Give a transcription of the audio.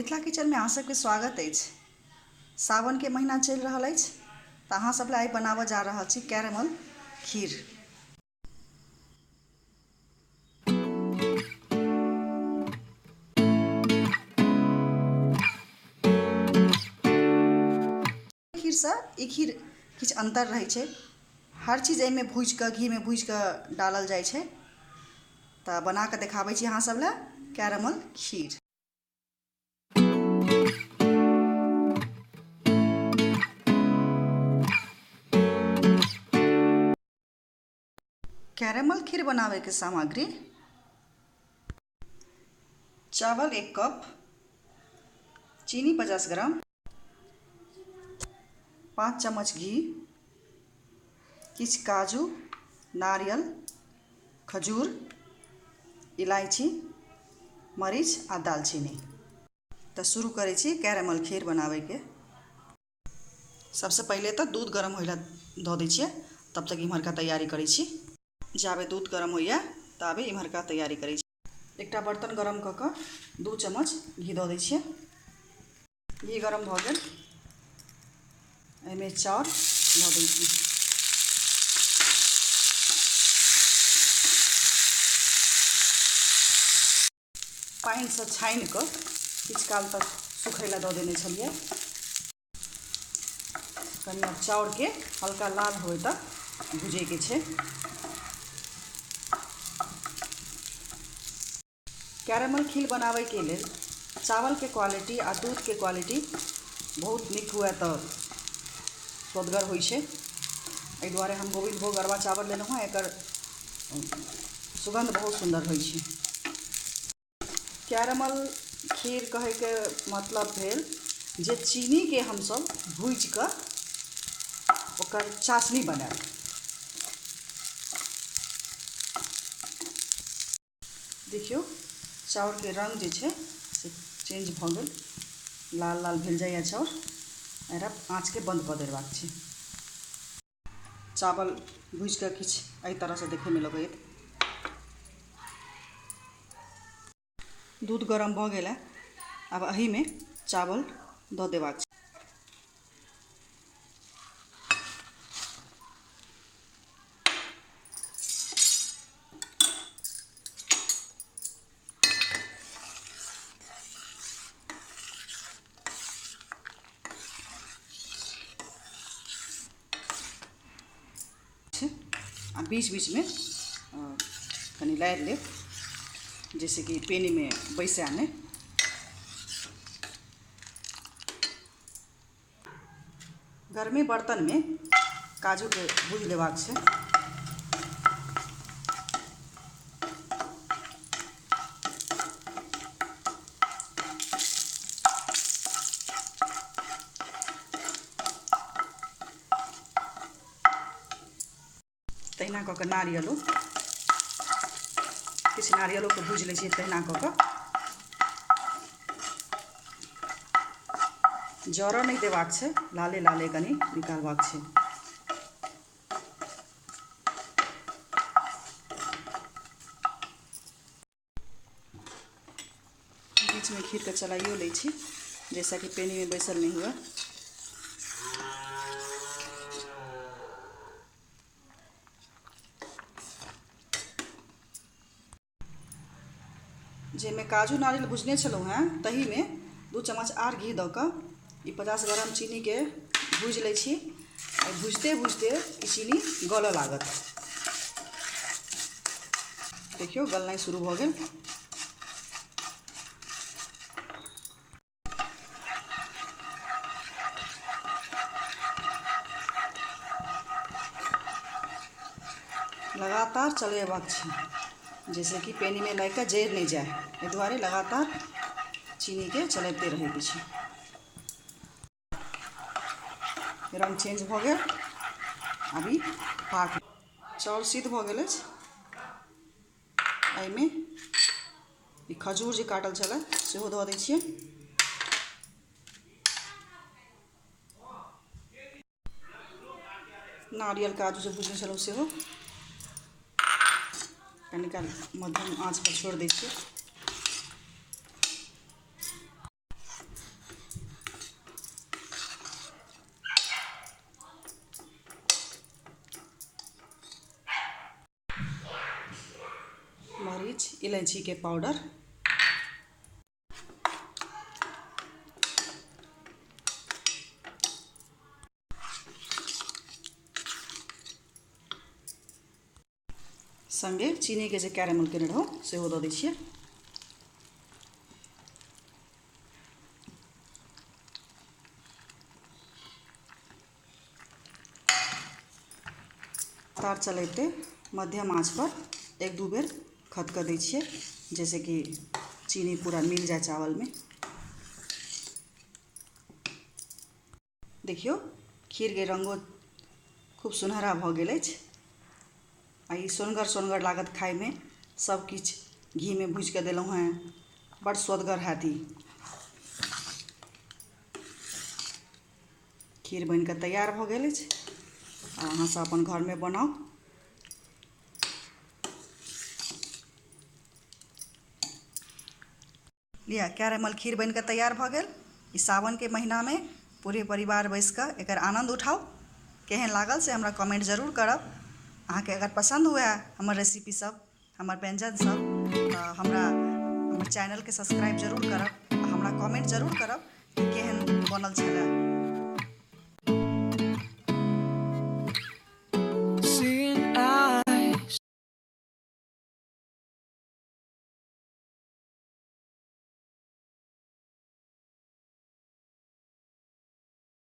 Mithila kitchen में अहाँ सबके स्वागत अछि। सावन के महीना चलि रहल अछि तऽ अहाँ सब आइ बनाबऽ जा रहल छी कैरमल खीर। खीर से ई खीर किछु अंतर रहै छै। हर चीज एहिमे भूजि कऽ घी में भूजि कऽ डालल जाइ छै। तऽ बना कऽ देखाबै छी अहाँ सब लए कैरमल खीर। कैरमल खीर बनावे के सामग्री: चावल 1 कप, चीनी 50 ग्राम, 5 चम्मच घी, किछु काजू, नारियल, खजूर, इलायची, मरीच आ दालचीनी। तो शुरू करै छी कैरमल खीर बनावे के। सबसे पहले तो दूध गरम होइला धऽ दै छियै, तब तक इम्हरका तैयारी करै छी। जाबे दूध गरम होइया ताबे इम्हरका तैयारी करै छी। एकटा बर्तन गरम कऽ कऽ 2 चम्मच घी दऽ दै छियै। घी गरम भऽ गेल, एहिमे चाउर दऽ दै छी। पानिसँ छानि कऽ किछु काल तक सुखै लए दऽ देने छलियै। कनि आब चाउरके हल्का लाल होय तक भुजैके छै। कैरमल खीर बनाबैके लेल चावलके क्वालिटी आ दूधके क्वालिटी बहुत नीक हुए तऽ स्वदगर होइ छै। एहि दुआरे हम गोविंदभोग अरवा चावल लेलहुँ हँ। एकर सुगंध बहुत सुन्दर होइ छै। कैरमल खीर कहैके मतलब भेल जे चीनीके हमसब भूजि कऽ ओकर चाशनी बनायब। देखियौ चाउरके रंग जे छै से चेंज भऽ गेल, लाल लाल भेल जाइए चाउर। एकरा आँचके बंद कऽ देबाक छै। चावल भूजि कऽ किछु एहि तरहसँ देखैमे लगैत। दूध गरम भऽ गेल है, आब एहिमे चावल दऽ देबाक छै। आ बीच बीच में कनि लारि लेब, जैसे कि पेनी में बैसै नहि। गर्मी बर्तन में काजू के भूजि लेबाक छै। तहिना कऽ कऽ नारियलो, किछु नारियलोके भूजि लै छियै तहिना कऽ कऽ। जरऽ नहि देबाक छै, लाले लाले कनि निकालबाक छै। बीचमे खीरके चलाइयो लै छी, जैसा कि पेनीमे बैसल नहि हुए। जाहिमे काजू नारियल भुजने छलहुँ हेँ तहीमे 2 चम्मच आर घी दऽ कऽ ई 50 ग्राम चीनीके भूजि लै छी। आ भुजते भुजते ई चीनी गलऽ लागत। देखियौ गलनाइ शुरू भऽ गेल। लगातार चलेबाक छै, जैसे कि पेनी में लागि कऽ जरि नहि जाय। एहि दुआरे लगातार चीनीके चलबिते रहैके छै। रंग चेंज भऽ गेल, अभी पाक चाउर सिद्ध भऽ गेल अछि। एहिमे ई खजूर जे काटल छलै सेहो दऽ दै छियै। नारियल काजू जे भुजने छलहुँ सेहो कनिका मध्यम आँच पर छोड़ि दै छियै। इलायचीके पाउडर। संगे चीनीके जे कैरेमल केने रहौ सेहो दऽ दै छियै। तार चलैते मध्यम आँच पर 1-2 बेर खदकऽ दै छियै, जैसे कि चीनी पूरा मिल जाए चावल में। देखियौ खीरके रंगो खूब सुनहरा भऽ गेल अछि आ ई सोनगर सोनगर लागत खाइमे। सब किछु घीमे भुजिके देलहुँ हेँ, बड़ स्वदगर हैत ई। खीर बनिकऽ तैयार भऽ गेल अछि। अहाँ सब अपन घरमे बनाउ। लिअ कैरेमल खीर बनिकऽ तैयार भऽ गेल। ई सावनके महीनामे पूरे परिवार बैसिकऽ एकर आनन्द उठाउ। केहन लागल से हमरा कमेंट जरूर करब। अहाँके अगर पसन्द हुए हमर रेसिपी सब, हमर व्यंजन सब, तऽ हमरा हमर चैनलके सब्सक्राइब जरूर करब आ हमरा कमेंट जरूर करब कि केहन बनल छलै।